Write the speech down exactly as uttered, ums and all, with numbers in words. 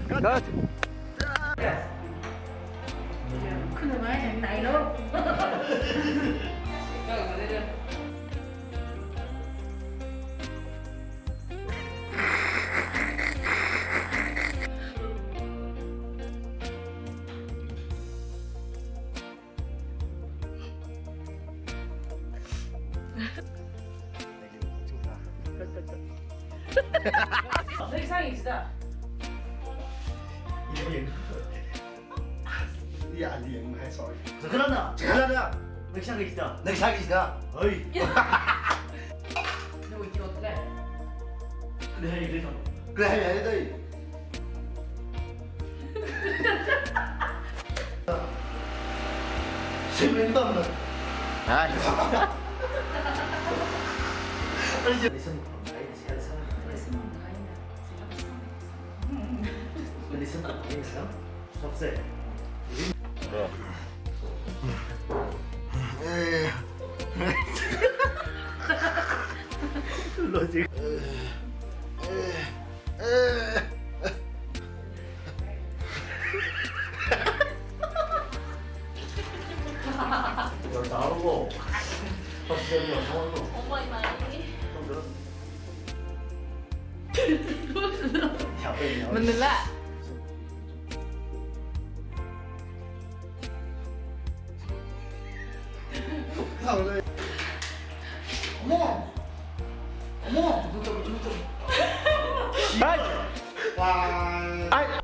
Cut. Next time is the. Yeah, Liam, hi, sorry. Zakarana. Zakarana. Next time is the. Next time is the. Hey. No, we don't let. Kaya, kaya, kaya. Kaya, kaya, kaya. Simple tamna. Hai. Listen. Listen. Listen. Logic. Oh my, my. Manila. Hey! Hey!